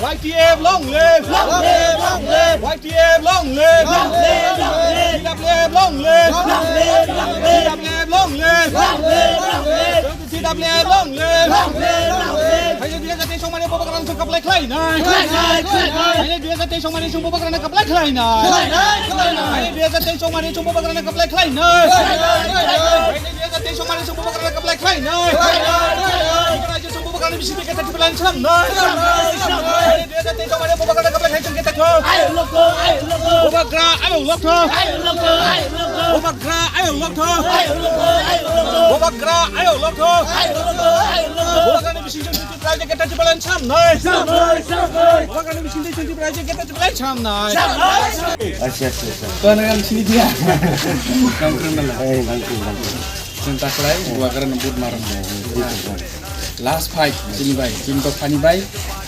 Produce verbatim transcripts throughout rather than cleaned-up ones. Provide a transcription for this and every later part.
Y T F long live! Long live, long live! Y T F long live! Long live, long live! C W F long live! Long live, long live! C W F long live! Long live, long live! C W F long live! Long live, long live! Haino dui hajar teis songmani bubagrano chwng kaplai khlainai! Khlainai, khlainai! Haino dui hajar teis songmani chwng bubagrano kaplai khlainai! Khlainai, khlainai! Haino dui hajar teis songmani chwng bubagrano kaplai khlainai! Khlainai, khlainai! Haino dui hajar teis songmani chwng bubagrano kaplai khlainai! Khlainai, khlainai! Bubagrano chwng bubagrano bisingtwi keta Tipraland swnamnai! Swnamnai, swnamnai! Haino dui hajar teis songmani bubagrano kaplai khlainai chwng keta kho! Ayuk lokthok, ayuk lokthok! Bubagra ayuk lokthok! Ayuk lokthok, ayuk lokthok! Bubagra ayuk lokthok! Bubagra ayuk lokthok! Ayuk lokthok, ayuk lokthok! Bubagrani bisingtwi Raja Greater Tipraland swnamnai. Swnamnai, swnamnai. Bubagrani bisingtwi Tipraland Greater Tipraland swnamnai. Swnamnai, swnamnai. Acha, acha, acha. Kau nang sini dia. Nang kurang dalam. Eh, nang kurang dalam. Cinta kelai, bubagrano vote marang. Last fight, sini bai, cinta pani bai.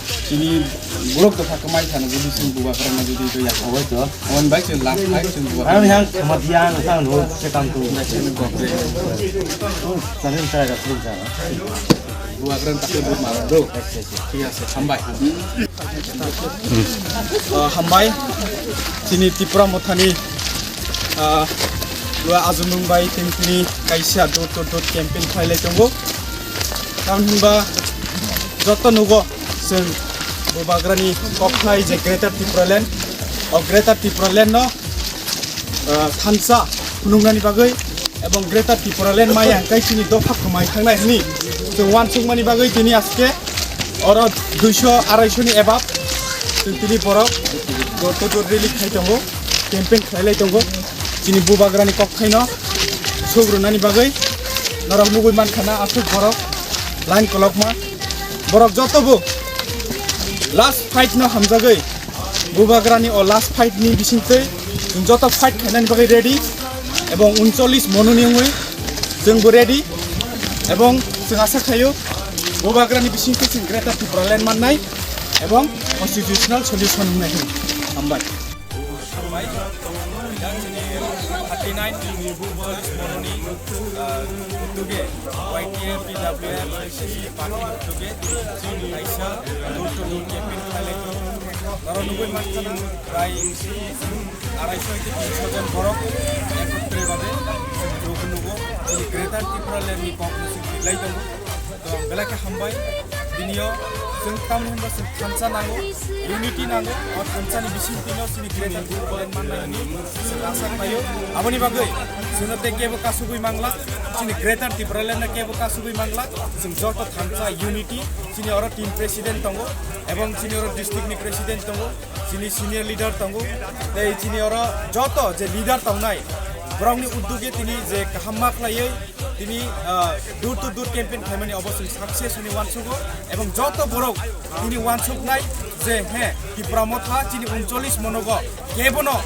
Sini buruk tu pakai mai sana jadi sini bubagrano jadi itu ya. Oh, itu. Wan bai sini last fight, sini bubagrano. Ano yang kematian, sang lo, cekam tu. Sana saya dah sini sana. Bubagrano takhuk vote marang do. Thik ase, hambai. Ah, hambai. Chini Tipra Mothani, ah, lua ajumung bai tini tini kaisa door to door campaign khlailai tongo. Tamni hinba joto nugo chwng bubagrani kok khlai je Greater Tipraland. O Greater Tipraland no ah, thansa phunuknani bagwi ebong Greater Tipraland maya hwnkhe chini dopha khumai thangnai hwnwi chwng uansukmani bagwi tini aske oro duiso araisoni above chwng tini borok door to door rally khai tongo, campaign khlailai tongo. Chini bubagrani kokthaino suk rwnani bagwi norok nugwi mankha na aswk borok line kolokma. Borok joto bo last fight no hamjagwi Bubagrani o last fight ni bisingtwi chwng joto fight khainani bagwi ready, ebong uncholish mononi wngwi chwngbo ready, ebong chwng asa khaio Bubagrani bisingtwi chwng Greater Tipraland mannai ebong constitutional solution wngnai hwnwi. Hambai. Thirty nine mononi, uh, utuge, Y T F, P W F, Party utuge, chini kaisa door to door campaign khlailai tongo. Oro nugwi mankha na, prai arai soi tei tin soi jon borok ekotri babe chwng nugo, chini Greater Tipraland ni kok no chwng khlai tongo. To belai khe hambai, binio chwng tamni hwnba chwng thansa nango, unity nango, o thansa ni bisingtwi no chini Greater Tipraland mannai hwnwi chwng asa khlaio. Aboni bagwi chwngno tei kebo kasugwi mangla, chini Greater Tipraland no kebo kasugwi mangla, chwng joto thansa unity, chini oro team president tongo, ebong chini oro district ni president tongo, chini senior leader tongo, tei chini oro joto je leader tongnai, borokni uddog e tini je kaham ma khlaiwi tini, ah, door to door campaign khlaimani obo chwng success hwnwi uansugo, ebong joto borok tini uansuknai je, he, Tipra Motha chini uncholish monogo kebono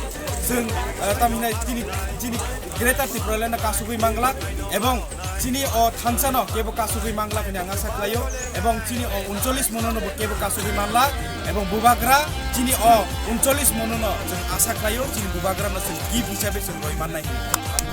chwng, ah, tamhinai tini chini Greater Tipraland no kasugwi manglak, ebong chini o thansa no kebo kasugwi manglak hwnwi ang asa khlaio, ebong chini o uncholish mono no bo kebo kasugwi manlak, ebong Bubagra chini o uncholish mono no chwng asa khlaio, chini Bubagra no chwng gift hisabe chwng roi mannai hwnwi.